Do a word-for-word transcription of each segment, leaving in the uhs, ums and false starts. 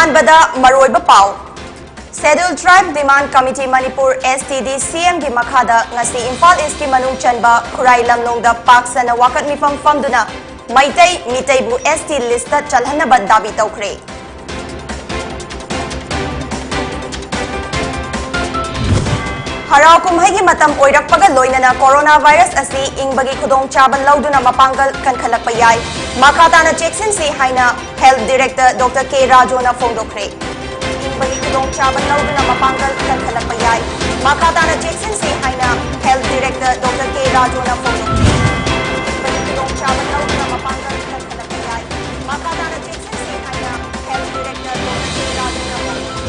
ꯑꯍꯥꯟꯕꯗ ꯃꯔꯨꯑꯣꯏꯕ ꯄꯥꯎ꯫ Scheduled Tribe Demand Committee Manipur, S T D C M ꯒꯤ ꯃꯈꯥꯗ ꯉꯁꯤ ꯏꯝꯐꯥꯜ ꯏꯁꯀꯤ ꯃꯅꯨꯡ ꯆꯟꯕ ꯈꯨꯔꯥꯏ ꯂꯝꯂꯣꯡꯗ ꯄꯥꯛ ꯁꯟꯅ ꯋꯥꯀꯠ ꯃꯤꯐꯝ ꯐꯝꯗꯨꯅ ꯃꯩꯇꯩ ꯃꯤꯇꯩꯕꯨ S T list ꯆꯜꯍꯟꯅꯕ ꯗꯥꯕꯤ ꯇꯧꯈ꯭ꯔꯦ꯫ ꯍꯔꯥꯎ ꯀꯨꯝꯍꯩꯒꯤ ꯃꯇꯝ ꯑꯣꯏꯔꯛꯄꯒ ꯂꯣꯏꯅꯅ corona virus ꯑꯁꯤ ꯏꯪꯕꯒꯤ ꯈꯨꯗꯣꯡꯆꯥꯕ ꯂꯧꯗꯨꯅ ꯃꯄꯥꯡꯒꯜ ꯀꯟꯈꯠꯂꯛꯄ ꯌꯥꯏ꯫ ꯃꯈꯥ ꯇꯥꯅ ꯆꯦꯛꯁꯤꯟꯁꯤ ꯍꯥꯏꯅ Health Director Doctor K ꯔꯥꯖꯨꯅ ꯐꯣꯡꯗꯣꯛꯈ꯭ꯔꯦ꯫ ꯏꯪꯕꯒꯤ ꯈꯨꯗꯣꯡꯆꯥꯕ ꯂꯧꯗꯨꯅ ꯃꯄꯥꯡꯒꯜ ꯀꯟꯈꯠꯂꯛꯄ ꯌꯥꯏ꯫ ꯃꯈꯥ ꯇꯥꯅ ꯆꯦꯛꯁꯤꯟꯁꯤ ꯍꯥꯏꯅ Health Director Doctor K ꯔꯥꯖꯨꯅ ꯐꯣꯡꯗꯣꯛꯈꯤ꯫ ꯏꯪꯕꯒꯤ ꯈꯨꯗꯣꯡꯆꯥꯕ ꯂꯧꯗꯨꯅ ꯃꯄꯥꯡꯒꯜ ꯀꯟꯈꯠꯂꯛꯄ ꯌꯥꯏ꯫ ꯃꯈꯥ ꯇꯥꯅ ꯆꯦꯛꯁꯤꯟꯁꯤ ꯍꯥꯏꯅ Health Director Doctor K ꯔꯥꯖꯨꯅ ꯐꯣꯡꯗꯣꯛꯈꯤ꯫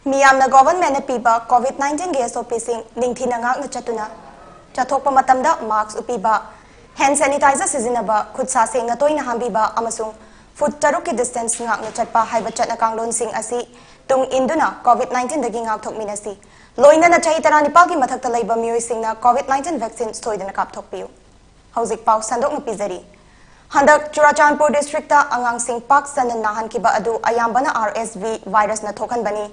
ꯃꯤꯌꯥꯝꯅ government ꯅ ꯄꯤꯕ COVID nineteen ꯒꯤ S O P ꯁꯤꯡ ꯅꯤꯡꯊꯤꯅ ꯉꯥꯛꯅ ꯆꯠꯇꯨꯅ, ꯆꯠꯊꯣꯛꯄ ꯃꯇꯝꯗ mask ꯎꯞꯄꯤꯕ, hand sanitizer ꯁꯤꯖꯤꯟꯅꯕ, ꯈꯨꯠ ꯁꯥ ꯁꯦꯡꯅ ꯇꯣꯏꯅ ꯍꯥꯝꯕꯤꯕ ꯑꯃꯁꯨꯡ foot ꯇꯔꯨꯛꯀꯤ distance ꯉꯥꯛꯅ ꯆꯠꯄ ꯍꯥꯏꯕ ꯆꯠꯅ ꯀꯥꯡꯂꯣꯟꯁꯤꯡ ꯑꯁꯤ ꯇꯨꯡ ꯏꯟꯗꯨꯅ COVID nineteen ꯗꯒꯤ ꯉꯥꯛꯊꯣꯛꯃꯤꯟꯅꯁꯤ꯫ ꯂꯣꯏꯅꯅ ꯆꯍꯤ ꯇꯔꯥꯅꯤꯄꯥꯜꯒꯤ ꯃꯊꯛꯇ ꯂꯩꯕ ꯃꯤꯑꯣꯏꯁꯤꯡꯅ COVID nineteen vaccine ꯁꯣꯏꯗꯅ ꯀꯥꯞꯊꯣꯛꯄꯤꯌꯨ꯫ ꯍꯧꯖꯤꯛ ꯄꯥꯎ ꯁꯟꯗꯣꯛꯅ ꯄꯤꯖꯔꯤ꯫ ꯍꯟꯗꯛ ꯆꯨꯔꯥꯆꯥꯟꯄꯨꯔ district ꯇ ꯑꯉꯥꯡꯁꯤꯡ ꯄꯥꯛ ꯁꯟꯅ ꯅꯥꯍꯟꯈꯤꯕ ꯑꯗꯨ ꯑꯌꯥꯝꯕꯅ R S V virus ꯅ ꯊꯣꯛꯍꯟꯕꯅꯤ꯫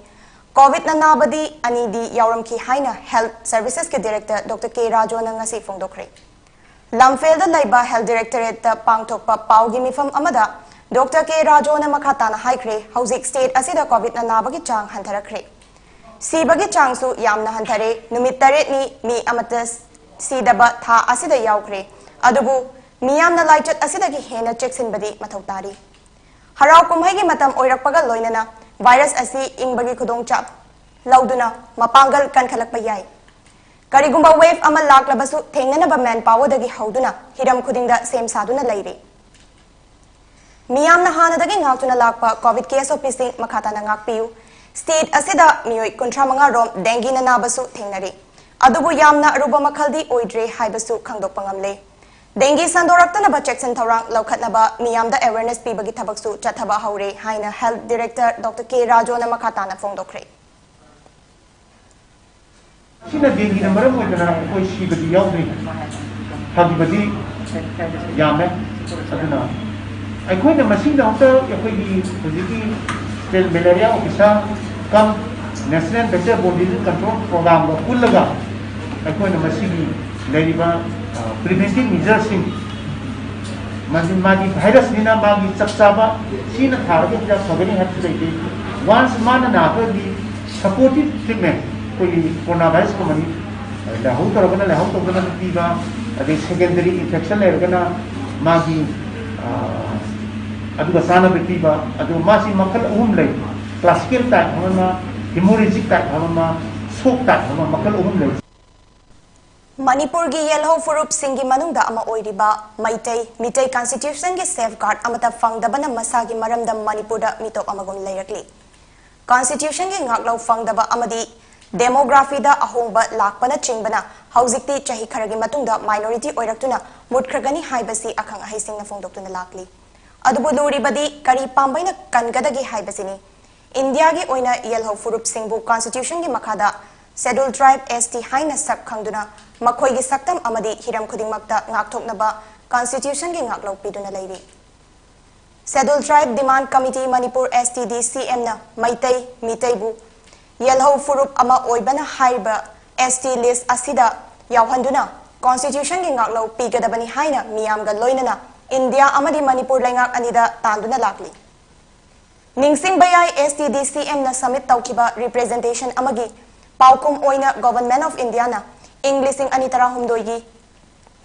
COVID ꯅ ꯅꯥꯕꯗꯤ ꯑꯅꯤꯗꯤ ꯌꯥꯎꯔꯝꯈꯤ ꯍꯥꯏꯅ Health Services ꯀꯤ Director Doctor K ꯔꯥꯖꯨꯅ ꯉꯁꯤ ꯐꯣꯡꯗꯣꯛꯈ꯭ꯔꯦ꯫ ꯂꯝꯐꯦꯜꯗ ꯂꯩꯕ Health Directorate ꯇ ꯄꯥꯡꯊꯣꯛꯄ ꯄꯥꯎꯒꯤ ꯃꯤꯐꯝ ꯑꯃꯗ Doctor K ꯔꯥꯖꯨꯅ ꯃꯈꯥ ꯇꯥꯅ ꯍꯥꯏꯈ꯭ꯔꯦ, ꯍꯧꯖꯤꯛ state ꯑꯁꯤꯗ COVID ꯅ ꯅꯥꯕꯒꯤ ꯆꯥꯡ ꯍꯟꯊꯔꯛꯈ꯭ꯔꯦ꯫ ꯁꯤꯕꯒꯤ ꯆꯥꯡꯁꯨ ꯌꯥꯝꯅ ꯍꯟꯊꯔꯦ꯫ ꯅꯨꯃꯤꯠ ꯇꯔꯦꯠꯅꯤ ꯃꯤ ꯑꯃꯠꯇ ꯁꯤꯗꯕ ꯊꯥ ꯑꯁꯤꯗ ꯌꯥꯎꯈ꯭ꯔꯦ꯫ ꯑꯗꯨꯕꯨ ꯃꯤꯌꯥꯝꯅ ꯂꯥꯏꯆꯠ ꯑꯁꯤꯗꯒꯤ ꯍꯦꯟꯅ ꯆꯦꯛꯁꯤꯟꯕꯗꯤ ꯃꯊꯧ ꯇꯥꯔꯤ꯫ ꯍꯔꯥꯎ ꯀꯨꯝꯍꯩꯒꯤ ꯃꯇꯝ ꯑꯣꯏꯔꯛꯄꯒ ꯂꯣꯏꯅꯅ virus ꯑꯁꯤ ꯏꯪꯕꯒꯤ ꯈꯨꯗꯣꯡꯆꯥꯕ ꯂꯧꯗꯨꯅ ꯃꯄꯥꯡꯒꯜ ꯀꯟꯈꯠꯂꯛꯄ ꯌꯥꯏ꯫ ꯀꯔꯤꯒꯨꯝꯕ wave ꯑꯃ ꯂꯥꯛꯂꯕꯁꯨ ꯊꯦꯡꯅꯅꯕ manpower ꯗꯒꯤ ꯍꯧꯗꯨꯅ ꯍꯤꯔꯝ ꯈꯨꯗꯤꯡꯗ ꯁꯦꯝ ꯁꯥꯗꯨꯅ ꯂꯩꯔꯤ꯫ ꯃꯤꯌꯥꯝꯅ ꯍꯥꯟꯅꯗꯒꯤ ꯉꯥꯛꯇꯨꯅ ꯂꯥꯛꯄ COVID ꯀꯤ S O P ꯁꯤꯡ ꯃꯈꯥ ꯇꯥꯅ ꯉꯥꯛꯄꯤꯌꯨ꯫ State ꯑꯁꯤꯗ ꯃꯤꯑꯣꯏ ꯀꯨꯟꯊ꯭ꯔꯥ ꯃꯉꯥ ꯔꯣꯝ dengue ꯅ ꯅꯥꯕꯁꯨ ꯊꯦꯡꯅꯔꯤ꯫ ꯑꯗꯨꯕꯨ ꯌꯥꯝꯅ ꯑꯔꯨꯕ ꯃꯈꯜꯗꯤ ꯑꯣꯏꯗ꯭ꯔꯦ ꯍꯥꯏꯕꯁꯨ ꯈꯪꯗꯣꯛꯄ ꯉꯝꯂꯦ꯫ ꯗꯦꯡꯒꯤ ꯁꯟꯗꯣꯔꯛꯇꯅꯕ ꯆꯦꯛꯁꯤꯟ ꯊꯧꯔꯥꯡ ꯂꯧꯈꯠꯅꯕ ꯃꯤꯌꯥꯝꯗ awareness ꯄꯤꯕꯒꯤ ꯊꯕꯛꯁꯨ ꯆꯠꯊꯕ ꯍꯧꯔꯦ ꯍꯥꯏꯅ Health Director Doctor K ꯔꯥꯖꯣꯅ ꯃꯈꯥ ꯇꯥꯅ ꯐꯣꯡꯗꯣꯛꯈ꯭ꯔꯦ꯫ ꯁꯤꯅ ꯗꯦꯡꯒꯤꯅ ꯃꯔꯝ ꯑꯣꯏꯗꯅ ꯑꯩꯈꯣꯏ ꯁꯤꯕꯗꯤ ꯌꯥꯎꯗ꯭ꯔꯤ, ꯐꯈꯤꯕꯗꯤ ꯌꯥꯝꯃꯦ꯫ ꯑꯗꯨꯅ ꯑꯩꯈꯣꯏꯅ ꯃꯁꯤꯗꯃꯛꯇ ꯑꯩꯈꯣꯏꯒꯤ ꯍꯧꯖꯤꯛꯀꯤ State Malaria Officer cum National Vector Borne Disease Control Programꯒ ꯄꯨꯜꯂꯒ ꯑꯩꯈꯣꯏꯅ ꯃꯁꯤꯒꯤ ꯂꯩꯔꯤꯕ preventive measuresꯁꯤꯡ, ꯃꯥꯒꯤ ꯚꯥꯏꯔꯁꯅꯤꯅ ꯃꯥꯒꯤ ꯆꯞ ꯆꯥꯕ ꯁꯤꯅ ꯊꯥꯔꯒ ꯍꯤꯗꯥꯛ ꯐꯒꯅꯤ ꯍꯥꯏꯕꯁꯨ ꯂꯩꯇꯦ꯫ Once ꯃꯥꯅ ꯅꯥꯈ꯭ꯔꯗꯤ supportive treatment, ꯑꯩꯈꯣꯏꯒꯤ ꯀꯣꯔꯣꯅꯥ ꯚꯥꯏꯔꯁꯀꯨꯝꯕꯅꯤ, ꯂꯥꯏꯍꯧ ꯇꯧꯔꯒꯅ ꯂꯥꯏꯍꯧ ꯇꯧꯗꯅꯕ ꯄꯤꯕ, ꯑꯗꯩ secondary infection ꯂꯩꯔꯒꯅ ꯃꯥꯒꯤ ꯑꯗꯨꯒ ꯆꯥꯅꯕ ꯄꯤꯕ꯫ ꯑꯗꯨ ꯃꯥꯁꯤ ꯃꯈꯜ ꯑꯍꯨꯝ ꯂꯩ: classical type ꯑꯃ, hemorrhagic type ꯑꯃ, shock type ꯑꯃ, ꯃꯈꯜ ꯑꯍꯨꯝ ꯂꯩ꯫ ꯃꯅꯤꯄꯨꯔꯒꯤ ꯌꯦꯜꯍꯧ ꯐꯨꯔꯨꯞꯁꯤꯡꯒꯤ ꯃꯅꯨꯡꯗ ꯑꯃ ꯑꯣꯏꯔꯤꯕ ꯃꯩꯇꯩ ꯃꯤꯇꯩ constitutionꯒꯤ safeguard ꯑꯃꯠꯇ ꯐꯪꯗꯕꯅ ꯃꯁꯥꯒꯤ ꯃꯔꯝꯗ ꯃꯅꯤꯄꯨꯔꯗ ꯃꯤꯇꯣꯞ ꯑꯃꯒꯨꯝ ꯂꯩꯔꯛꯂꯤ꯫ Constitutionꯒꯤ ꯉꯥꯛꯂꯧ ꯐꯪꯗꯕ ꯑꯃꯗꯤ demographyꯗ ꯑꯍꯣꯡꯕ ꯂꯥꯛꯄꯅꯆꯤꯡꯕꯅ ꯍꯧꯖꯤꯛꯇꯤ ꯆꯍꯤ ꯈꯔꯒꯤ ꯃꯇꯨꯡꯗ minority ꯑꯣꯏꯔꯛꯇꯨꯅ ꯃꯨꯠꯈ꯭ꯔꯒꯅꯤ ꯍꯥꯏꯕꯁꯤ ꯑꯈꯪ ꯑꯍꯩꯁꯤꯡꯅ ꯐꯣꯡꯗꯣꯛꯇꯨꯅ ꯂꯥꯛꯂꯤ꯫ ꯑꯗꯨꯕꯨ ꯂꯨꯔꯤꯕꯗꯤ ꯀꯔꯤ ꯄꯥꯝꯕꯩꯅ ꯀꯟꯒꯗꯒꯦ ꯍꯥꯏꯕꯁꯤꯅꯤ꯫ ꯏꯟꯗꯤꯌꯥꯒꯤ ꯑꯣꯏꯅ ꯌꯦꯜꯍꯧ ꯐꯨꯔꯨꯞꯁꯤꯡꯕꯨ constitutionꯒꯤ ꯃꯈꯥꯗ Scheduled Tribe, ST ꯍꯥꯏꯅ ꯁꯛ ꯈꯪꯗꯨꯅ ꯃꯈꯣꯏꯒꯤ ꯁꯛꯇꯝ ꯑꯃꯗꯤ ꯍꯤꯔꯝ ꯈꯨꯗꯤꯡꯃꯛꯇ ꯉꯥꯛꯊꯣꯛꯅꯕ constitutionꯒꯤ ꯉꯥꯛꯂꯧ ꯄꯤꯗꯨꯅ ꯂꯩꯔꯤ꯫ Scheduled Tribe Demand Committee Manipur, STDCMꯅ Meitei ꯃꯤꯇꯩꯕꯨ ꯌꯦꯜꯍꯧ ꯐꯨꯔꯨꯞ ꯑꯃ ꯑꯣꯏꯕꯅ ꯍꯥꯏꯔꯤꯕ ST list ꯑꯁꯤꯗ ꯌꯥꯎꯍꯟꯗꯨꯅ constitutionꯒꯤ ꯉꯥꯛꯂꯧ ꯄꯤꯒꯗꯕꯅꯤ ꯍꯥꯏꯅ ꯃꯤꯌꯥꯝꯒ ꯂꯣꯏꯅꯅ ꯏꯟꯗꯤꯌꯥ ꯑꯃꯗꯤ ꯃꯅꯤꯄꯨꯔ ꯂꯩꯉꯥꯛ ꯑꯅꯤꯗ ꯇꯥꯟꯗꯨꯅ ꯂꯥꯛꯂꯤ꯫ ꯅꯤꯡꯁꯤꯡꯕ ꯌꯥꯏ, STDCMꯅ submit ꯇꯧꯈꯤꯕ representation ꯑꯃꯒꯤ ꯄꯥꯎꯈꯨꯝ ꯑꯣꯏꯅ Government of Indiaꯅ ꯏꯪ ꯂꯤꯁꯤꯡ ꯑꯅꯤ ꯇꯔꯥꯍꯨꯝꯗꯣꯏꯒꯤ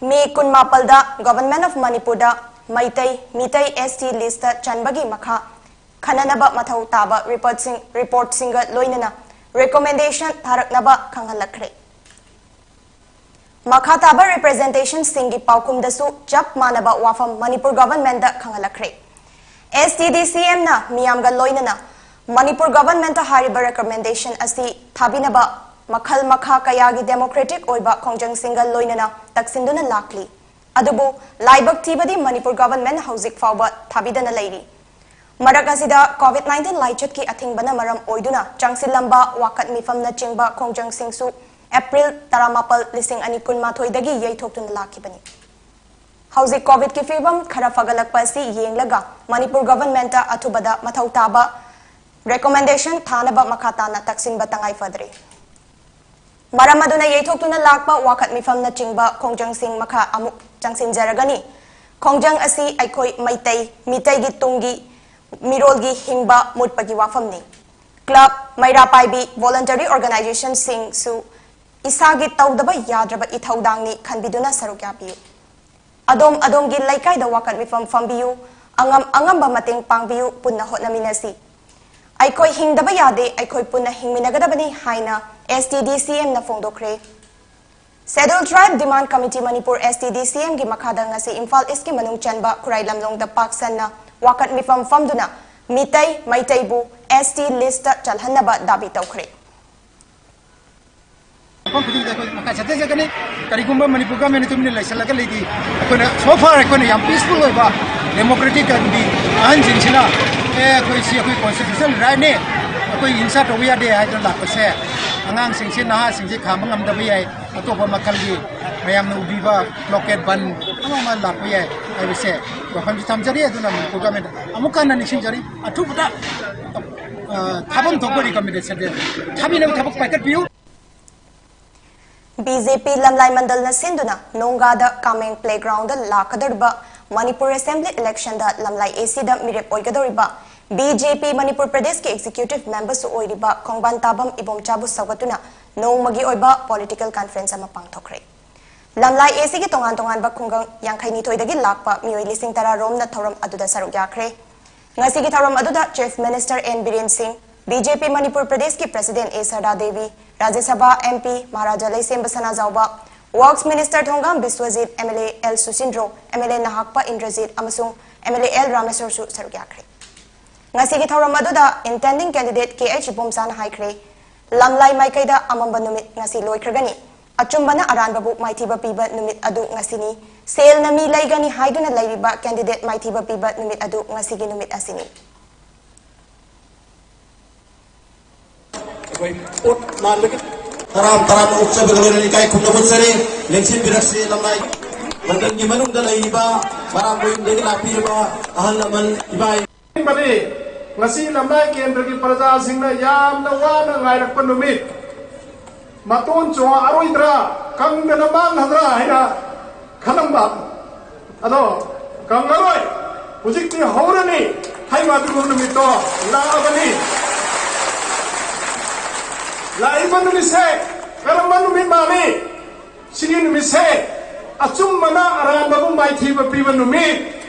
ꯃꯦ ꯀꯨꯟꯃꯥꯄꯜꯗ Government of ꯃꯅꯤꯄꯨꯔꯗ ꯃꯩꯇꯩ ꯃꯤꯇꯩ ST listꯇ ꯆꯟꯕꯒꯤ ꯃꯈꯥ ꯈꯟꯅꯅꯕ ꯃꯊꯧ ꯇꯥꯕ reportꯁꯤꯡ, reportꯁꯤꯡꯒ ꯂꯣꯏꯅꯅ recommendation ꯊꯥꯔꯛꯅꯕ ꯈꯪꯍꯜꯂꯛꯈ꯭ꯔꯦ꯫ ꯃꯈꯥ ꯇꯥꯕ representationꯁꯤꯡꯒꯤ ꯄꯥꯎꯈꯨꯝꯗꯁꯨ ꯆꯞ ꯃꯥꯟꯅꯕ ꯋꯥꯐꯝ ꯃꯅꯤꯄꯨꯔ governmentꯗ ꯈꯪꯍꯜꯂꯛꯈ꯭ꯔꯦ꯫ STDCMꯅ ꯃꯤꯌꯥꯝꯒ ꯂꯣꯏꯅꯅ ꯃꯅꯤꯄꯨꯔ governmentꯇ ꯍꯥꯏꯔꯤꯕ recommendation ꯑꯁꯤ ꯊꯥꯕꯤꯅꯕ ꯃꯈꯜ ꯃꯈꯥ ꯀꯌꯥꯒꯤ democratic ꯑꯣꯏꯕ ꯈꯣꯡꯖꯪꯁꯤꯡꯒ ꯂꯣꯏꯅꯅ ꯇꯛꯁꯤꯟꯗꯨꯅ ꯂꯥꯛꯂꯤ꯫ ꯑꯗꯨꯕꯨ ꯂꯥꯏꯕꯛ ꯊꯤꯕꯗꯤ ꯃꯅꯤꯄꯨꯔ government ꯍꯧꯖꯤꯛ ꯐꯥꯎꯕ ꯊꯥꯕꯤꯗꯅ ꯂꯩꯔꯤ꯫ ꯃꯔꯛ ꯑꯁꯤꯗ COVID nineteen ꯂꯥꯏꯆꯠꯀꯤ ꯑꯊꯤꯡꯕꯅ ꯃꯔꯝ ꯑꯣꯏꯗꯨꯅ ꯆꯪꯁꯤꯜꯂꯝꯕ ꯋꯥꯀꯠ ꯃꯤꯐꯝꯅꯆꯤꯡꯕ ꯈꯣꯡꯖꯪꯁꯤꯡꯁꯨ April ꯇꯔꯥꯃꯥꯄꯜ, ꯂꯤꯁꯤꯡ ꯑꯅꯤ ꯀꯨꯟꯃꯥꯊꯣꯏꯗꯒꯤ ꯌꯩꯊꯣꯛꯇꯨꯅ ꯂꯥꯛꯈꯤꯕꯅꯤ꯫ ꯍꯧꯖꯤꯛ COVID ꯀꯤ ꯐꯤꯕꯝ ꯈꯔ ꯐꯒꯠꯂꯛꯄ ꯑꯁꯤ ꯌꯦꯡꯂꯒ ꯃꯅꯤꯄꯨꯔ government ꯑꯊꯨꯕꯗ ꯃꯊꯧ ꯇꯥꯕ recommendation ꯊꯥꯅꯕ ꯃꯈꯥ ꯇꯥꯅ ꯇꯛꯁꯤꯟꯕ ꯇꯉꯥꯏ ꯐꯗ꯭ꯔꯦ꯫ ꯃꯔꯝ ꯑꯗꯨꯅ ꯌꯩꯊꯣꯛꯇꯨꯅ ꯂꯥꯛꯄ ꯋꯥꯀꯠ ꯃꯤꯐꯝꯅꯆꯤꯡꯕ ꯈꯣꯡꯖꯪꯁꯤꯡ ꯃꯈꯥ ꯑꯃꯨꯛ ꯆꯪꯁꯤꯟꯖꯔꯒꯅꯤ꯫ ꯈꯣꯡꯖꯪ ꯑꯁꯤ ꯑꯩꯈꯣꯏ ꯃꯩꯇꯩ ꯃꯤꯇꯩꯒꯤ ꯇꯨꯡꯒꯤ ꯃꯤꯔꯣꯜꯒꯤ ꯍꯤꯡꯕ ꯃꯨꯠꯄꯒꯤ ꯋꯥꯐꯝꯅꯤ꯫ Club, ꯃꯩꯔꯥ ꯄꯥꯏꯕꯤ, voluntary organization ꯁꯤꯡꯁꯨ ꯏꯁꯥꯒꯤ ꯇꯧꯗꯕ ꯌꯥꯗ꯭ꯔꯕ ꯏꯊꯧꯗꯥꯡꯅꯤ ꯈꯟꯕꯤꯗꯨꯅ ꯁꯔꯨꯛ ꯌꯥꯕꯤꯌꯨ꯫ ꯑꯗꯣꯝ ꯑꯗꯣꯝꯒꯤ ꯂꯩꯀꯥꯏꯗ ꯋꯥꯀꯠ ꯃꯤꯐꯝ ꯐꯝꯕꯤꯌꯨ, ꯑꯉꯝ ꯑꯉꯝꯕ ꯃꯇꯦꯡ ꯄꯥꯡꯕꯤꯌꯨ, ꯄꯨꯟꯅ ꯍꯣꯠꯅꯃꯤꯟꯅꯁꯤ꯫ ꯑꯩꯈꯣꯏ ꯍꯤꯡꯗꯕ ꯌꯥꯗꯦ, ꯑꯩꯈꯣꯏ ꯄꯨꯟꯅ ꯍꯤꯡꯃꯤꯟꯅꯒꯗꯕꯅꯤ ꯍꯥꯏꯅ S T D C M ꯅ ꯐꯣꯡꯗꯣꯛꯈ꯭ꯔꯦ꯫ Scheduled Tribe Demand Committee Manipur, S T D C M ꯒꯤ ꯃꯈꯥꯗ ꯉꯁꯤ ꯏꯝꯐꯥꯜ East ꯀꯤ ꯃꯅꯨꯡ ꯆꯟꯕ ꯈꯨꯔꯥꯏ ꯂꯝꯂꯣꯡꯗ ꯄꯥꯛ ꯁꯟꯅ ꯋꯥꯀꯠ ꯃꯤꯐꯝ ꯐꯝꯗꯨꯅ ꯃꯤꯇꯩ ꯃꯩꯇꯩꯕꯨ S T list ꯇ ꯆꯜꯍꯟꯅꯕ ꯗꯥꯕꯤ ꯇꯧꯈ꯭ꯔꯦ꯫ ꯃꯐꯝ ꯈꯨꯗꯤꯡꯗ ꯑꯩꯈꯣꯏ ꯃꯈꯥ ꯆꯠꯊꯖꯒꯅꯤ꯫ ꯀꯔꯤꯒꯨꯝꯕ ꯃꯅꯤꯄꯨꯔ government ꯇꯨꯃꯤꯟꯅ ꯂꯩꯁꯜꯂꯒ ꯂꯩꯗꯤ, ꯑꯩꯈꯣꯏꯅ so far ꯑꯩꯈꯣꯏꯅ ꯌꯥꯝ peaceful ꯑꯣꯏꯕ democratic ꯍꯥꯏꯕꯗꯤ ꯑꯍꯟꯁꯤꯡꯁꯤꯅ ꯑꯦ ꯑꯩꯈꯣꯏ ꯁꯤ ꯑꯩꯈꯣꯏ constitutional right ꯅꯦ, ꯑꯩꯈꯣꯏ ꯍꯤꯡꯁꯥ ꯇꯧꯕ ꯌꯥꯗꯦ ꯍꯥꯏꯗꯅ ꯂꯥꯛꯄꯁꯦ, ꯑꯉꯥꯡꯁꯤꯡꯁꯦ ꯅꯍꯥꯁꯤꯡꯁꯦ ꯈꯥꯝꯕ ꯉꯝꯗꯕ ꯌꯥꯏ, ꯑꯇꯣꯞꯄ ꯃꯈꯜꯒꯤ ꯃꯌꯥꯝꯅ ꯎꯕꯤꯕ blockade ꯕꯟ ꯑꯃ ꯑꯃ ꯂꯥꯛꯄ ꯌꯥꯏ ꯍꯥꯏꯕꯁꯦ ꯋꯥꯐꯝꯁꯤ ꯊꯝꯖꯔꯤ꯫ ꯑꯗꯨꯅ ꯃꯅꯤꯄꯨꯔ government ꯑꯃꯨꯛ ꯍꯟꯅ ꯅꯤꯡꯁꯤꯡꯖꯔꯤ, ꯑꯊꯨꯕꯗ ꯑ, ꯊꯥꯐꯝ ꯊꯣꯛꯄ recommendation ꯊꯥꯕꯤꯅꯕ ꯊꯕꯛ ꯄꯥꯏꯈꯠꯄꯤꯌꯨ꯫ B J P ꯂꯝꯂꯥꯏ ꯃꯟꯗꯜꯅ ꯁꯤꯟꯗꯨꯅ ꯅꯣꯡꯒꯥꯗ ꯀꯥꯃꯦꯡ playground ꯗ ꯂꯥꯛꯀꯗꯧꯔꯤꯕ Manipur assembly election the ꯂꯝꯂꯥꯏ A C ꯗ ꯃꯤꯔꯦꯞ ꯑꯣꯏꯒꯗꯧꯔꯤꯕ B J P ꯃꯅꯤꯄꯨꯔ ꯄ꯭ꯔꯗꯦꯁꯀꯤ executive member ꯁꯨ ꯑꯣꯏꯔꯤꯕ ꯈꯣꯡꯕꯥꯟ ꯇꯥꯕꯝ ꯏꯕꯣꯝꯆꯥꯕꯨ ꯁꯧꯒꯠꯇꯨꯅ ꯅꯣꯡꯃꯒꯤ ꯑꯣꯏꯕ political conference ꯑꯃ ꯄꯥꯡꯊꯣꯛꯈ꯭ꯔꯦ꯫ ꯂꯝꯂꯥꯏ A C ꯒꯤ ꯇꯣꯉꯥꯟ ꯇꯣꯉꯥꯟꯕ ꯈꯨꯡꯒꯪ ꯌꯥꯡꯈꯩ ꯅꯤꯊꯣꯏꯗꯒꯤ ꯂꯥꯛꯄ ꯃꯤꯑꯣꯏ ꯂꯤꯁꯤꯡ ꯇꯔꯥ ꯔꯣꯝꯅ ꯊꯧꯔꯝ ꯑꯗꯨꯗ ꯁꯔꯨꯛ ꯌꯥꯈ꯭ꯔꯦ꯫ ꯉꯁꯤꯒꯤ ꯊꯧꯔꯝ ꯑꯗꯨꯗ Chief Minister N ꯕꯤꯔꯦꯟ ꯁꯤꯡ, B J P ꯃꯅꯤꯄꯨꯔ ꯄ꯭ꯔꯗꯦꯁꯀꯤ President A ꯁꯔꯗꯥ ꯗꯦꯕꯤ, ꯔꯥꯖ꯭ꯌ ꯁꯚꯥ M P Maharaja ꯂꯩꯁꯦꯝꯕ Sanajaoba, Works Minister ꯊꯣꯡꯒꯥꯝ Biswajit, M L A L ꯁꯨꯁꯤꯟꯗ꯭ꯔꯣ, M L A ꯅꯍꯥꯛꯄ Indrajit ꯑꯃꯁꯨꯡ M L A L ꯔꯥꯃꯦꯁ꯭ꯋꯔꯁꯨ ꯁꯔꯨꯛ ꯌꯥꯈ꯭ꯔꯦ꯫ ꯉꯁꯤꯒꯤ ꯊꯧꯔꯝ ꯑꯗꯨꯗ intending candidate K H ꯏꯕꯣꯝꯆꯥꯅ ꯍꯥꯏꯈ꯭ꯔꯦ, ꯂꯝꯂꯥꯏ ꯃꯥꯏꯀꯩꯗ ꯑꯃꯝꯕ ꯅꯨꯃꯤꯠ ꯉꯁꯤ ꯂꯣꯏꯈ꯭ꯔꯒꯅꯤ꯫ ꯑꯆꯨꯝꯕꯅ ꯑꯔꯥꯟꯕꯕꯨ ꯃꯥꯏꯊꯤꯕ ꯄꯤꯕ ꯅꯨꯃꯤꯠ ꯑꯗꯨ ꯉꯁꯤꯅꯤ꯫ ꯁꯦꯜꯅ ꯃꯤ ꯂꯩꯒꯅꯤ ꯍꯥꯏꯗꯨꯅ ꯂꯩꯔꯤꯕ candidate ꯃꯥꯏꯊꯤꯕ ꯄꯤꯕ ꯅꯨꯃꯤꯠ ꯑꯗꯨ ꯉꯁꯤꯒꯤ ꯅꯨꯃꯤꯠ ꯑꯁꯤꯅꯤ꯫ ꯑꯩꯈꯣꯏ ꯄꯣꯠ ꯃꯥꯟꯕꯒꯤ ꯇꯔꯥꯝ ꯇꯔꯥꯝꯅ ꯑꯣꯛꯆꯕꯒ ꯂꯣꯏꯅꯅ ꯏꯀꯥꯏ ꯈꯨꯝꯅꯕ ꯎꯠꯆꯔꯤ꯫ ꯂꯦꯡꯁꯤꯟꯕꯤꯔꯛꯁꯤ ꯂꯝꯂꯥꯏ ꯂꯟꯗꯟꯒꯤ ꯃꯅꯨꯡꯗ ꯂꯩꯔꯤꯕ ꯃꯔꯥꯡ ꯃꯌꯨꯝꯗꯒꯤ ꯂꯥꯛꯄꯤꯔꯤꯕ ꯑꯍꯜ ꯂꯃꯟ ꯏꯃꯥ ꯉꯁꯤ ꯂꯝꯂꯥꯏ ꯀꯦꯟꯗ꯭ꯔꯒꯤ ꯄ꯭ꯔꯖꯥꯁꯤꯡꯅ ꯌꯥꯝꯅ ꯋꯥꯅ ꯉꯥꯏꯔꯛꯄ ꯅꯨꯃꯤꯠ꯫ ꯃꯇꯣꯟ ꯆꯣꯡꯉꯛꯑꯔꯣꯏꯗ꯭ꯔꯥ, ꯀꯪꯗꯅ ꯃꯥꯡꯒꯗ꯭ꯔꯥ ꯍꯥꯏꯅ ꯈꯜꯂꯝꯕ꯫ ꯑꯗꯣ ꯀꯪꯉꯔꯣꯏ, ꯍꯧꯖꯤꯛꯇꯤ ꯍꯧꯔꯅꯤ ꯍꯥꯏꯕ ꯑꯗꯨꯒꯨꯝꯕ ꯅꯨꯃꯤꯠꯇꯣ ꯂꯥꯛꯑꯕꯅꯤ꯫ ꯂꯥꯛꯏꯕ ꯅꯨꯃꯤꯠꯁꯦ ꯀꯔꯝꯕ ꯅꯨꯃꯤꯠ ꯃꯥꯜꯂꯤ? ꯁꯤꯒꯤ ꯅꯨꯃꯤꯠꯁꯦ ꯑꯆꯨꯝꯕꯅ ꯑꯔꯥꯟꯕꯕꯨ ꯃꯥꯏꯊꯤꯕ ꯄꯤꯕ ꯅꯨꯃꯤꯠ,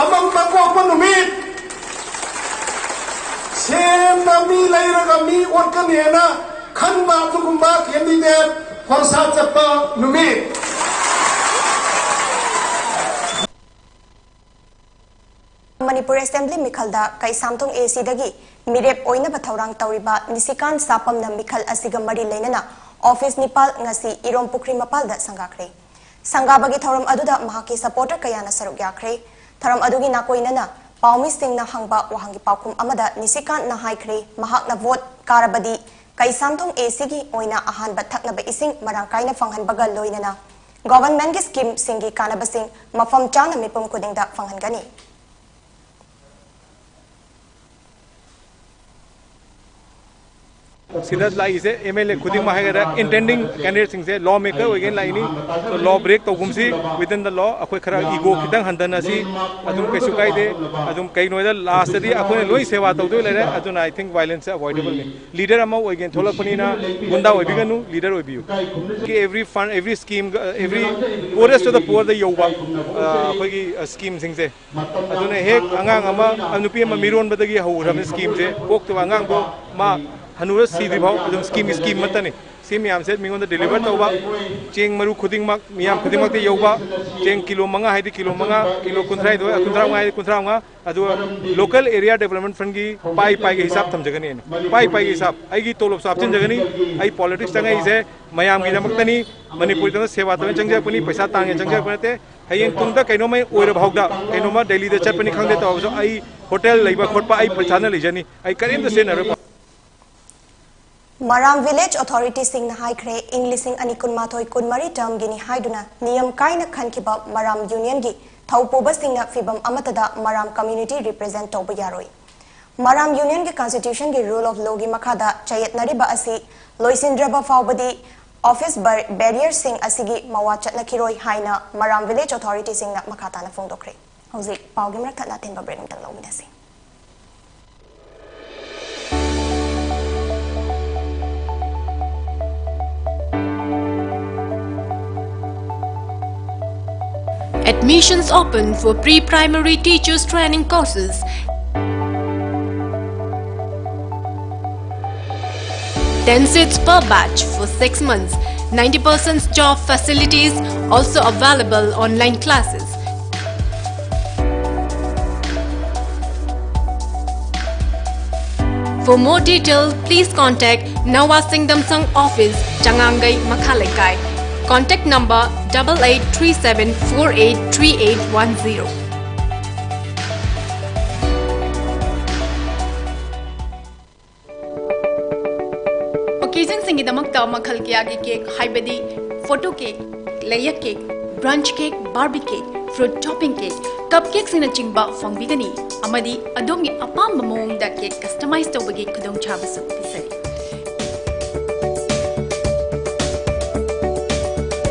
ꯑꯃꯝꯕ ꯀꯣꯛꯄ ꯅꯨꯃꯤꯠ, ꯁꯦꯝꯕ ꯃꯤ ꯂꯩꯔꯒ ꯃꯤ ꯑꯣꯠꯀꯅꯤꯅ ꯈꯟꯕ ꯑꯗꯨꯒꯨꯝꯕ candidate ꯐꯣꯔꯁꯥ ꯆꯠꯄ ꯅꯨꯃꯤꯠ꯫ ꯃꯅꯤꯄꯨꯔ ꯑꯦꯁꯦꯝꯕ꯭ꯂꯤ ꯃꯤꯈꯜꯗ ꯀꯩꯁꯥꯝꯊꯣꯡ ꯑꯦ ꯁꯤꯗꯒꯤ ꯃꯤꯔꯦꯞ ꯑꯣꯏꯅꯕ ꯊꯧꯔꯥꯡ ꯇꯧꯔꯤꯕ ꯅꯤꯁꯤꯀꯥꯟ ꯁꯥꯄꯝꯅ ꯃꯤꯈꯜ ꯑꯁꯤꯒ ꯃꯔꯤ ꯂꯩꯅꯅ ꯑꯣꯐꯤꯁ ꯅꯤꯄꯥꯜ ꯉꯁꯤ ꯏꯔꯣꯝ ꯄꯨꯈ꯭ꯔꯤ ꯃꯄꯥꯜꯗ ꯁꯪꯒꯥꯈ꯭ꯔꯦ꯫ ꯁꯪꯒꯥꯕꯒꯤ ꯊꯧꯔꯝ ꯑꯗꯨꯗ ꯃꯍꯥꯛꯀꯤ ꯁꯄꯣꯔꯇꯔ ꯀꯌꯥꯅ ꯁꯔꯨꯛ ꯌꯥꯈ꯭ꯔꯦ꯫ ꯊꯧꯔꯝ ꯑꯗꯨꯒꯤ ꯅꯥꯀꯣꯏꯅꯅ ꯄꯥꯎꯃꯤꯁꯤꯡꯅ ꯍꯪꯕ ꯋꯥꯍꯪꯒꯤ ꯄꯥꯎꯈꯨꯝ ꯑꯃꯗ ꯅꯤꯁꯤꯀꯥꯟꯅ ꯍꯥꯏꯈ꯭ꯔꯦ, ꯃꯍꯥꯛꯅ ꯚꯣꯠ ꯀꯥꯔꯕꯗꯤ ꯀꯩꯁꯥꯝꯊꯣꯡ ꯑꯦ ꯁꯤꯒꯤ ꯑꯣꯏꯅ ꯑꯍꯥꯟꯕ ꯊꯛꯅꯕ ꯏꯁꯤꯡ ꯃꯔꯥꯡ ꯀꯥꯏꯅ ꯐꯪꯍꯟꯕꯒ ꯂꯣꯏꯅꯅ ꯒꯣꯚꯔꯟꯃꯦꯟꯠꯀꯤ ꯁ꯭ꯀꯤꯝꯁꯤꯡꯒꯤ ꯀꯥꯟꯅꯕꯁꯤꯡ ꯃꯐꯝ ꯆꯥꯅ ꯃꯤꯄꯨꯝ ꯈꯨꯗꯤꯡꯗ ꯐꯪꯍꯟꯒꯅꯤ꯫ ꯁꯤꯗ ꯂꯥꯛꯏꯁꯦ ꯑꯦꯝ ꯑꯦꯜ ꯑꯦ ꯈꯨꯗꯤꯡꯃꯛ ꯍꯥꯏꯒꯗ꯭ꯔꯥ, intending candidateꯁꯤꯡꯁꯦ law maker ꯑꯣꯏꯒꯦꯅ ꯂꯥꯛꯏꯅꯤ꯫ So law break ꯇꯧꯒꯨꯝꯁꯤ, within the law꯫ ꯑꯩꯈꯣꯏ ꯈꯔ ego ꯈꯤꯇꯪ ꯍꯟꯊꯅꯁꯤ, ꯑꯗꯨꯝ ꯀꯩꯁꯨ ꯀꯥꯏꯗꯦ꯫ ꯑꯗꯨꯝ ꯀꯩꯅꯣꯗ lastꯇꯗꯤ ꯑꯩꯈꯣꯏꯅ ꯂꯣꯏ ꯁꯦꯕꯥ ꯇꯧꯗꯣꯏ ꯂꯩꯔꯦ꯫ ꯑꯗꯨꯅ I think violenceꯁꯦ avoidableꯅꯤ꯫ Leader ꯑꯃ ꯑꯣꯏꯒꯦꯅ ꯊꯣꯛꯂꯛꯄꯅꯤꯅ goonda ꯑꯣꯏꯕꯤꯒꯅꯨ, leader ꯑꯣꯏꯕꯤꯌꯨ꯫ Every fund, every scheme, every poorest of the poorꯗ ꯌꯧꯕ ꯑꯩꯈꯣꯏꯒꯤ schemeꯁꯤꯡꯁꯦ, ꯑꯗꯨꯅ ꯍꯦꯛ ꯑꯉꯥꯡ ꯑꯃ, ꯅꯨꯄꯤ ꯑꯃ ꯃꯤꯔꯣꯟꯕꯗꯒꯤ ꯍꯧꯈ꯭ꯔꯕꯅꯤ schemeꯁꯦ꯫ ꯄꯣꯛꯇꯕ ꯑꯉꯥꯡꯗꯣ ꯃꯥ ꯍꯅꯨꯔ ꯁꯤꯗ꯭ꯔꯤꯐꯥꯎ ꯑꯗꯨꯝ scheme scheme ꯑꯃꯠꯇꯅꯤ꯫ ꯁꯤ ꯃꯌꯥꯝꯁꯦ ꯃꯤꯉꯣꯟꯗ deliver ꯇꯧꯕ, ꯆꯦꯡ ꯃꯔꯨ ꯈꯨꯗꯤꯡꯃꯛ ꯃꯤꯌꯥꯝ ꯈꯨꯗꯤꯡꯃꯛꯇ ꯌꯧꯕ, ꯆꯦꯡ ꯀꯤꯂꯣ ꯃꯉꯥ ꯍꯥꯏꯗꯤ ꯀꯤꯂꯣ ꯃꯉꯥ, ꯀꯤꯂꯣ ꯀꯨꯟꯊ꯭ꯔꯥ ꯍꯥꯏꯗꯤ ꯀꯨꯟꯊ꯭ꯔꯥ ꯃꯉꯥ ꯍꯥꯏꯗꯤ ꯀꯨꯟꯊ꯭ꯔꯥ ꯃꯉꯥ, ꯑꯗꯨꯒ local area development fundꯒꯤ ꯄꯥꯏ ꯄꯥꯏꯒꯤ ꯍꯤꯁꯥꯞ ꯊꯝꯖꯒꯅꯤ꯫ ꯑꯩꯅ ꯄꯥꯏ ꯄꯥꯏꯒꯤ ꯍꯤꯁꯥꯞ, ꯑꯩꯒꯤ ꯇꯣꯂꯣꯞꯁꯨ ꯍꯥꯞꯆꯤꯟꯖꯒꯅꯤ꯫ ꯑꯩ politics ꯆꯪꯉꯛꯏꯁꯦ ꯃꯌꯥꯝꯒꯤꯗꯃꯛꯇꯅꯤ, ꯃꯅꯤꯄꯨꯔꯒꯤꯗꯃꯛ ꯁꯦꯕꯥ ꯇꯧꯅ ꯆꯪꯖꯔꯛꯄꯅꯤ, ꯄꯩꯁꯥ ꯇꯥꯡꯒꯦ ꯆꯪꯖꯔꯛꯄ ꯅꯠꯇꯦ꯫ ꯍꯌꯦꯡ ꯇꯨꯡꯗ ꯀꯩꯅꯣꯝꯃ ꯑꯣꯏꯔꯕ ꯐꯥꯎꯗ, ꯀꯩꯅꯣꯝꯃ ꯗꯦꯜꯂꯤꯗ ꯆꯠꯄꯅꯤ ꯈꯪꯗꯦ ꯇꯧꯔꯕꯁꯨ, ꯑꯩ ꯍꯣꯇꯦꯜ ꯂꯩꯕ ꯈꯣꯠꯄ ꯑꯩ ꯄꯩꯁꯥꯅ ꯂꯩꯖꯅꯤ, ꯑꯩ ꯀꯔꯤꯝꯇ ꯁꯤꯖꯤꯟꯅꯔꯣꯏ꯫ ꯃꯔꯥꯝ village authorityꯁꯤꯡꯅ ꯍꯥꯏꯈ꯭ꯔꯦ, ꯏꯪ ꯂꯤꯁꯤꯡ ꯑꯅꯤ ꯀꯨꯟꯃꯥꯊꯣꯏ ꯀꯨꯟꯃꯔꯤ termꯒꯤꯅꯤ ꯍꯥꯏꯗꯨꯅ ꯅꯤꯌꯝ ꯀꯥꯏꯅ ꯈꯟꯈꯤꯕ ꯃꯔꯥꯝ unionꯒꯤ ꯊꯧꯄꯨꯕꯁꯤꯡꯅ ꯐꯤꯚꯝ ꯑꯃꯠꯇꯗ ꯃꯔꯥꯝ community represent ꯇꯧꯕ ꯌꯥꯔꯣꯏ꯫ ꯃꯔꯥꯝ unionꯒꯤ constitutionꯒꯤ rule of lawꯒꯤ ꯃꯈꯥꯗ ꯆꯌꯦꯠꯅꯔꯤꯕ ꯑꯁꯤ ꯂꯣꯏꯁꯤꯟꯗ꯭ꯔꯕ ꯐꯥꯎꯕꯗꯤ office bar-, barrierꯁꯤꯡ ꯑꯁꯤꯒꯤ ꯃꯋꯥ ꯆꯠꯅꯈꯤꯔꯣꯏ ꯍꯥꯏꯅ ꯃꯔꯥꯝ village authorityꯁꯤꯡꯅ ꯃꯈꯥ ꯇꯥꯅ ꯐꯣꯡꯗꯣꯛꯈ꯭ꯔꯦ꯫ ꯍꯧꯖꯤꯛ ꯄꯥꯎꯒꯤ ꯃꯔꯛ ꯊꯠꯅ ꯑꯊꯦꯟꯕ break ꯑꯃꯇꯪ ꯂꯧꯃꯤꯟꯅꯁꯤ꯫ Admissions open for pre-primary teachers training courses. Ten seats per batch for six months. Ninety percent job facilities, also available online classes. For more detail, please contact Nawa Singdam Sangh office, Changangai, Makha Leikai. Contact number double eight three seven four eight three eight one zero. Occasionꯁꯤꯡꯒꯤꯗꯃꯛꯇ ꯃꯈꯜ ꯀꯌꯥꯒꯤ cake, ꯍꯥꯏꯕꯗꯤ photo cake, layer cake, brunch cake, Barbie cake, fruit topping cake, cupcakeꯁꯤꯡꯅꯆꯤꯡꯕ ꯐꯪꯕꯤꯒꯅꯤ, ꯑꯃꯗꯤ ꯑꯗꯣꯝꯒꯤ ꯑꯄꯥꯝꯕ ꯃꯑꯣꯡꯗ cake customize ꯇꯧꯕꯒꯤ ꯈꯨꯗꯣꯡꯆꯥꯕꯁꯨ ꯄꯤꯖꯔꯤ꯫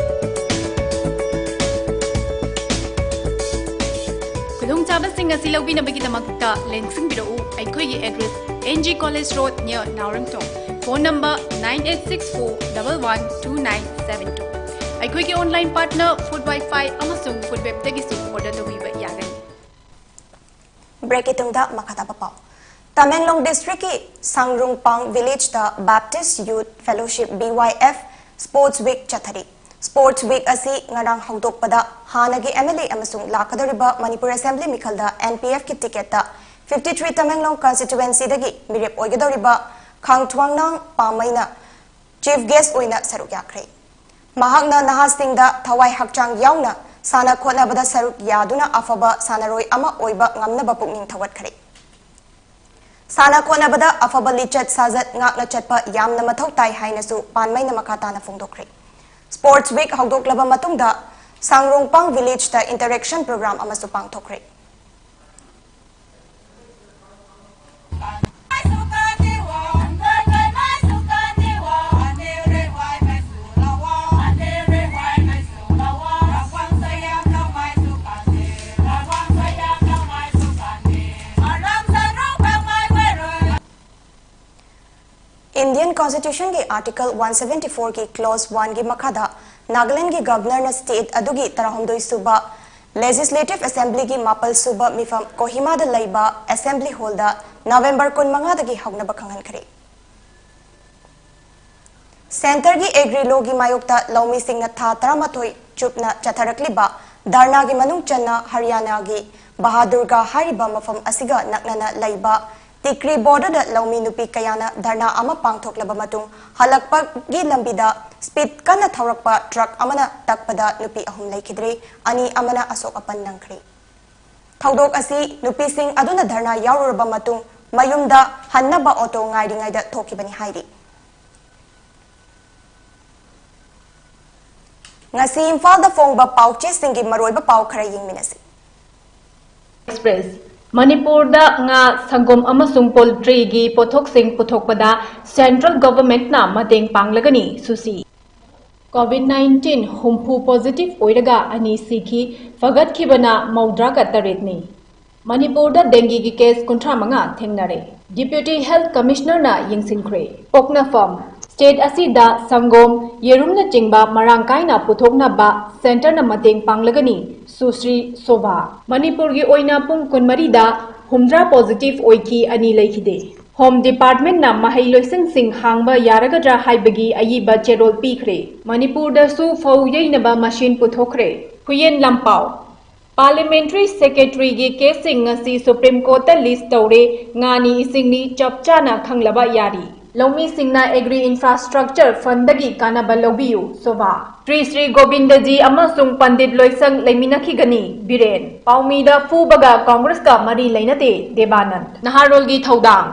ꯈꯨꯗꯣꯡꯆꯥꯕꯁꯤꯡ ꯑꯁꯤ ꯂꯧꯕꯤꯅꯕꯒꯤꯗꯃꯛꯇ ꯂꯦꯡꯁꯤꯟꯕꯤꯔꯛꯎ꯫ ꯑꯩꯈꯣꯏꯒꯤ address, N G College Road, near ꯅꯥꯎꯔꯦꯝꯊꯣꯡ꯫ Phone number nine eight six four double one two nine seven two꯫ ꯑꯩꯈꯣꯏꯒꯤ online partner Food Wi-Fi ꯑꯃꯁꯨꯡ Food Webꯗꯒꯤꯁꯨ order ꯇꯧꯕꯤꯕ ꯌꯥꯒꯅꯤ꯫ Breakꯀꯤ ꯇꯨꯡꯗ ꯃꯈꯥ ꯇꯥꯕ ꯄꯥꯎ꯫ ꯇꯃꯦꯡꯂꯣꯡ ꯗꯤꯁꯇ꯭ꯔꯤꯛꯀꯤ ꯁꯥꯡꯔꯨꯡꯄꯥꯡ ꯚꯤꯂꯦꯖꯇ Baptist youth fellowship, B Y F, sports week ꯆꯠꯊꯔꯤ꯫ ꯁ꯭ꯄꯣꯔꯠꯁ ꯋꯤꯛ ꯑꯁꯤ ꯉꯔꯥꯡ ꯍꯧꯗꯣꯛꯄꯗ ꯍꯥꯟꯅꯒꯤ M L A ꯑꯃꯁꯨꯡ ꯂꯥꯛꯀꯗꯧꯔꯤꯕ ꯃꯅꯤꯄꯨꯔ ꯑꯦꯁꯦꯝꯕ꯭ꯂꯤ ꯃꯤꯈꯜꯗ N P F ꯀꯤ ꯇꯤꯀꯦꯠꯇ fifty three ꯇꯃꯦꯡꯂꯣꯡ ꯀꯟꯁꯇꯤꯇ꯭ꯋꯦꯟꯁꯤꯗꯒꯤ ꯃꯤꯔꯦꯞ ꯑꯣꯏꯒꯗꯧꯔꯤꯕ ꯈꯥꯡꯊ꯭ꯋꯥꯡꯅꯥꯡ ꯄꯥꯃꯩꯅ ꯆꯤꯐ ꯒꯦꯁ ꯑꯣꯏꯅ ꯁꯔꯨꯛ ꯌꯥꯈ꯭ꯔꯦ꯫ ꯃꯍꯥꯛꯅ ꯅꯍꯥꯁꯤꯡꯗ ꯊꯋꯥꯏ ꯍꯛꯆꯥꯡ ꯌꯥꯎꯅ ꯁꯥꯟꯅ ꯈꯣꯠꯅꯕꯗ ꯁꯔꯨꯛ ꯌꯥꯗꯨꯅ ꯑꯐꯕ ꯁꯥꯟꯅꯔꯣꯏ ꯑꯃ ꯑꯣꯏꯕ ꯉꯝꯅꯕ ꯄꯨꯛꯅꯤꯡ ꯊꯧꯒꯠꯈ꯭ꯔꯦ꯫ ꯁꯥꯟꯅ ꯈꯣꯠꯅꯕꯗ ꯑꯐꯕ ꯂꯤꯆꯠ ꯁꯥꯖꯠ ꯉꯥꯛꯅ ꯆꯠꯄ ꯌꯥꯝꯅ ꯃꯊꯧ ꯇꯥꯏ ꯍꯥꯏꯅꯁꯨ ꯄꯥꯟꯃꯩꯅ ꯃꯈꯥ ꯇꯥꯅ ꯐꯣꯡꯗꯣꯛꯈ꯭ꯔꯦ꯫ ꯁ꯭ꯄꯣꯔꯠꯁ ꯋꯤꯛ ꯍꯧꯗꯣꯛꯂꯕ ꯃꯇꯨꯡꯗ ꯁꯥꯡꯔꯣꯡꯄꯥꯡ ꯚꯤꯂꯦꯖꯇ ꯏꯟꯇꯔꯦꯛꯁꯟ ꯄ꯭ꯔꯣꯒ꯭ꯔꯥꯝ ꯑꯃꯁꯨ ꯄꯥꯡꯊꯣꯛꯈ꯭ꯔꯦ꯫ Indian Constitution ꯒꯤ Article one seventy four ꯒꯤ Clause one ꯒꯤ ꯃꯈꯥꯗ ꯅꯥꯒꯥꯂꯦꯟꯒꯤ ꯒꯚꯔꯅꯔꯅ ꯁ꯭ꯇꯦꯠ ꯑꯗꯨꯒꯤ ꯇꯔꯥꯍꯨꯝꯗꯣꯏ ꯁꯨꯕ ꯂꯦꯖꯤꯁꯂꯦꯇꯤꯚ ꯑꯦꯁꯦꯝꯕ꯭ꯂꯤꯒꯤ ꯃꯥꯄꯜ ꯁꯨꯕ ꯃꯤꯐꯝ ꯀꯣꯍꯤꯃꯥꯗ ꯂꯩꯕ ꯑꯦꯁꯦꯝꯕ꯭ꯂꯤ ꯍꯣꯜꯗ ꯅꯕꯦꯝꯕꯔ ꯀꯨꯟꯃꯉꯥꯗꯒꯤ ꯍꯧꯅꯕ ꯈꯪꯍꯟꯈ꯭ꯔꯦ꯫ ꯁꯦꯟꯇꯔꯒꯤ ꯑꯦꯒ꯭ꯔꯤ ꯂꯣꯒꯤ ꯃꯥꯌꯣꯛꯇ ꯂꯧꯃꯤꯁꯤꯡꯅ ꯊꯥ ꯇꯔꯥꯃꯥꯊꯣꯏ ꯆꯨꯞꯅ ꯆꯠꯊꯔꯛꯂꯤꯕ ꯙꯔꯅꯥꯒꯤ ꯃꯅꯨꯡ ꯆꯟꯅ ꯍꯔꯤꯌꯥꯅꯥꯒꯤ ꯕꯍꯥꯗꯨꯔꯒꯥ ꯍꯥꯏꯔꯤꯕ ꯃꯐꯝ ꯑꯁꯤꯒ ꯅꯛꯅꯅ ꯂꯩꯕ ꯇꯤꯀ꯭ꯔꯤ ꯕꯣꯔꯗꯔꯗ ꯂꯧꯃꯤ ꯅꯨꯄꯤ ꯀꯌꯥꯅ ꯙꯔꯅꯥ ꯑꯃ ꯄꯥꯡꯊꯣꯛꯂꯕ ꯃꯇꯨꯡ ꯍꯜꯂꯛꯄꯒꯤ ꯂꯝꯕꯤꯗ ꯁ꯭ꯄꯤꯗ ꯀꯟꯅ ꯊꯧꯔꯛꯄ ꯇ꯭ꯔꯛ ꯑꯃꯅ ꯇꯛꯄꯗ ꯅꯨꯄꯤ ꯑꯍꯨꯝ ꯂꯩꯈꯤꯗ꯭ꯔꯦ, ꯑꯅꯤ ꯑꯃꯅ ꯑꯁꯣꯛ ꯑꯄꯟ ꯅꯪꯈ꯭ꯔꯦ꯫ ꯊꯧꯗꯣꯛ ꯑꯁꯤ ꯅꯨꯄꯤꯁꯤꯡ ꯑꯗꯨꯅ ꯙꯔꯅꯥ ꯌꯥꯎꯔꯨꯔꯕ ꯃꯇꯨꯡ ꯃꯌꯨꯝꯗ ꯍꯟꯅꯕ ꯑꯣꯇꯣ ꯉꯥꯏꯔꯤꯉꯩꯗ ꯊꯣꯛꯈꯤꯕꯅꯤ ꯍꯥꯏꯔꯤ꯫ ꯉꯁꯤ ꯏꯝꯐꯥꯜꯗ ꯐꯣꯡꯕ ꯄꯥꯎꯆꯦꯁꯤꯡꯒꯤ ꯃꯔꯨꯑꯣꯏꯕ ꯄꯥꯎ ꯈꯔ ꯌꯦꯡꯃꯤꯟꯅꯁꯤ꯫ ꯑꯦꯛꯁꯄ꯭ꯔꯦꯁ꯫ ꯃꯅꯤꯄꯨꯔꯗ ꯉꯥ, ꯁꯪꯒꯣꯝ ꯑꯃꯁꯨꯡ ꯄꯣꯜꯇ꯭ꯔꯤꯒꯤ ꯄꯣꯠꯊꯣꯛꯁꯤꯡ ꯄꯨꯊꯣꯛꯄꯗ ꯁꯦꯟꯇ꯭ꯔꯦꯜ ꯒꯚꯔꯟꯃꯦꯟꯠꯅ ꯃꯇꯦꯡ ꯄꯥꯡꯂꯒꯅꯤ, ꯁꯨꯁꯤ꯫ ꯀꯣꯚꯤꯗ ꯅꯥꯏꯟꯇꯤꯟ ꯍꯨꯝꯐꯨ ꯄꯣꯖꯤꯇꯤꯚ ꯑꯣꯏꯔꯒ ꯑꯅꯤ ꯁꯤꯈꯤ, ꯐꯒꯠꯈꯤꯕꯅ ꯃꯧꯗ꯭ꯔꯥꯒ ꯇꯔꯦꯠꯅꯤ꯫ ꯃꯅꯤꯄꯨꯔꯗ ꯗꯦꯡꯒꯤꯒꯤ ꯀꯦꯁ ꯀꯨꯟꯊ꯭ꯔꯥ ꯃꯉꯥ ꯊꯦꯡꯅꯔꯦ꯫ ꯗꯤꯄ꯭ꯌꯨꯇꯤ ꯍꯦꯜꯊ ꯀꯃꯤꯁꯅꯔꯅ ꯌꯦꯡꯁꯤꯟꯈ꯭ꯔꯦ꯫ ꯄꯣꯛꯅꯐꯝ꯫ ꯁ꯭ꯇꯦꯠ ꯑꯁꯤꯗ ꯁꯪꯒꯣꯝ, ꯌꯦꯔꯨꯝꯅꯆꯤꯡꯕ ꯃꯔꯥꯡ ꯀꯥꯏꯅ ꯄꯨꯊꯣꯛꯅꯕ ꯁꯦꯟꯇꯔꯅ ꯃꯇꯦꯡ ꯄꯥꯡꯂꯒꯅꯤ, ꯁꯨꯁ꯭ꯔꯤ ꯁꯣꯚꯥ꯫ ꯃꯅꯤꯄꯨꯔꯒꯤ ꯑꯣꯏꯅ ꯄꯨꯡ ꯀꯨꯟꯃꯔꯤꯗ ꯍꯨꯝꯗ꯭ꯔꯥ positive ꯑꯣꯏꯈꯤ, ꯑꯅꯤ ꯂꯩꯈꯤꯗꯦ꯫ Home Department ꯅ ꯃꯍꯩꯂꯣꯏꯁꯪꯁꯤꯡ ꯍꯥꯡꯕ ꯌꯥꯔꯒꯗ꯭ꯔꯥ ꯍꯥꯏꯕꯒꯤ ꯑꯏꯕ ꯆꯦꯔꯣꯜ ꯄꯤꯈ꯭ꯔꯦ꯫ ꯃꯅꯤꯄꯨꯔꯗꯁꯨ ꯐꯧ ꯌꯩꯅꯕ machine ꯄꯨꯊꯣꯛꯈ꯭ꯔꯦ꯫ ꯍꯨꯏꯌꯦꯟ ꯂꯝꯄꯥꯎ꯫ Parliamentary Secretary ꯒꯤ case ꯁꯤꯡ ꯉꯁꯤ Supreme Court ꯇ list ꯇꯧꯔꯦ꯫ ꯉꯥꯅꯤ ꯏꯁꯤꯡꯅꯤ ꯆꯞ ꯆꯥꯅ ꯈꯪꯂꯕ ꯌꯥꯔꯤ꯫ ꯂꯧꯃꯤꯁꯤꯡꯅ Agri Infrastructure Fund ꯗꯒꯤ ꯀꯥꯟꯅꯕ ꯂꯧꯕꯤꯌꯨ, ꯁꯣꯚꯥ꯫ ꯁ꯭ꯔꯤ ꯁ꯭ꯔꯤ ꯒꯣꯕꯤꯟꯗꯖꯤ ꯑꯃꯁꯨꯡ ꯄꯟꯗꯤꯠ ꯂꯣꯏꯁꯪ ꯂꯩꯃꯤꯟꯅꯈꯤꯒꯅꯤ, ꯕꯤꯔꯦꯟ꯫ ꯄꯥꯎꯃꯤꯗ ꯐꯨꯕꯒ Congress ꯀ ꯃꯔꯤ ꯂꯩꯅꯗꯦ, ꯗꯦꯕꯥꯅꯟꯗ꯫ ꯅꯍꯥꯔꯣꯜꯒꯤ ꯊꯧꯗꯥꯡ꯫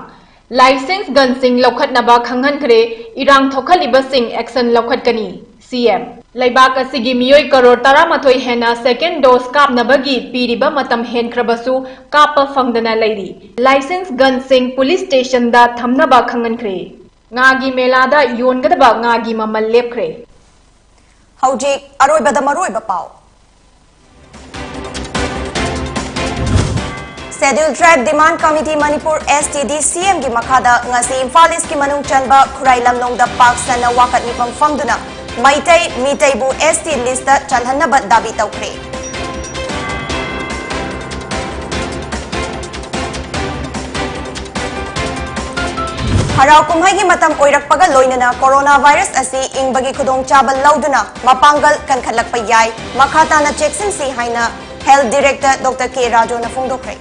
Licensed gun ꯁꯤꯡ ꯂꯧꯈꯠꯅꯕ ꯈꯪꯍꯟꯈ꯭ꯔꯦ, ꯏꯔꯥꯡ ꯊꯣꯛꯍꯜꯂꯤꯕꯁꯤꯡ action ꯂꯧꯈꯠꯀꯅꯤ, ꯁꯤ ꯑꯦꯝ꯫ ꯂꯩꯕꯥꯛ ꯑꯁꯤꯒꯤ ꯃꯤꯑꯣꯏ ꯀꯔꯣꯔ ꯇꯔꯥꯃꯥꯊꯣꯏ ꯍꯦꯟꯅ second dose ꯀꯥꯞꯅꯕꯒꯤ ꯄꯤꯔꯤꯕ ꯃꯇꯝ ꯍꯦꯟꯈ꯭ꯔꯕꯁꯨ ꯀꯥꯞꯄ ꯐꯪꯗꯅ ꯂꯩꯔꯤ꯫ Licensed gun ꯁꯤꯡ police station ꯗ ꯊꯝꯅꯕ ꯈꯪꯍꯟꯈ꯭ꯔꯦ꯫ ꯉꯥꯒꯤ ꯃꯦꯂꯥꯗ ꯌꯣꯟꯒꯗꯕ ꯉꯥꯒꯤ ꯃꯃꯜ ꯂꯦꯞꯈ꯭ꯔꯦ꯫ ꯍꯧꯖꯤꯛ ꯑꯔꯣꯏꯕꯗ ꯃꯔꯨꯑꯣꯏꯕ ꯄꯥꯎ꯫ Scheduled Tribe Demand Committee Manipur, S T D C M ꯒꯤ ꯃꯈꯥꯗ ꯉꯁꯤ ꯏꯝꯐꯥꯜ ꯏꯁꯀꯤ ꯃꯅꯨꯡ ꯆꯟꯕ ꯈꯨꯔꯥꯏ ꯂꯝꯂꯣꯡꯗ ꯄꯥꯛ ꯁꯟꯅ ꯋꯥꯀꯠ ꯃꯤꯐꯝ ꯐꯝꯗꯨꯅ ꯃꯩꯇꯩ ꯃꯤꯇꯩꯕꯨ S T list ꯆꯜꯍꯟꯅꯕ ꯗꯥꯕꯤ ꯇꯧꯈ꯭ꯔꯦ꯫ ꯍꯔꯥꯎ ꯀꯨꯝꯍꯩꯒꯤ ꯃꯇꯝ ꯑꯣꯏꯔꯛꯄꯒ ꯂꯣꯏꯅꯅ corona virus ꯑꯁꯤ ꯏꯪꯕꯒꯤ ꯈꯨꯗꯣꯡꯆꯥꯕ ꯂꯧꯗꯨꯅ ꯃꯄꯥꯡꯒꯜ ꯀꯟꯈꯠꯂꯛꯄ ꯌꯥꯏ꯫ ꯃꯈꯥ ꯇꯥꯅ ꯆꯦꯛꯁꯤꯟꯁꯤ ꯍꯥꯏꯅ Health Director Doctor K ꯔꯥꯖꯨꯅ ꯐꯣꯡꯗꯣꯛꯈ꯭ꯔꯦ꯫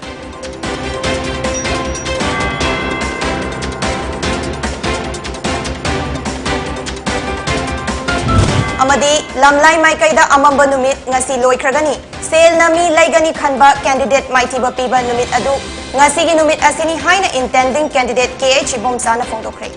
ꯑꯃꯗꯤ ꯂꯝꯂꯥꯏ ꯃꯥꯏꯀꯩꯗ ꯑꯃꯝꯕ ꯅꯨꯃꯤꯠ ꯉꯁꯤ ꯂꯣꯏꯈ꯭ꯔꯒꯅꯤ꯫ ꯁꯦꯜꯅ ꯃꯤ ꯂꯩꯒꯅꯤ ꯈꯟꯕ candidate ꯃꯥꯏꯊꯤꯕ ꯄꯤꯕ ꯅꯨꯃꯤꯠ ꯑꯗꯨ ꯉꯁꯤꯒꯤ ꯅꯨꯃꯤꯠ ꯑꯁꯤꯅꯤ ꯍꯥꯏꯅ intending candidate K H ꯏꯕꯣꯝꯆꯥꯅ ꯐꯣꯡꯗꯣꯛꯈ꯭ꯔꯦ꯫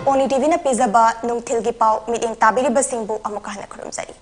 ꯄꯣꯅꯤ ꯇꯤꯚꯤꯅ ꯄꯤꯖꯕ ꯅꯨꯡꯊꯤꯜꯒꯤ ꯄꯥꯎ ꯃꯤꯠꯌꯦꯡ ꯇꯥꯕꯤꯔꯤꯕꯁꯤꯡꯕꯨ ꯑꯃꯨꯛꯀ ꯍꯟꯅ ꯈꯨꯔꯨꯝꯖꯔꯤ꯫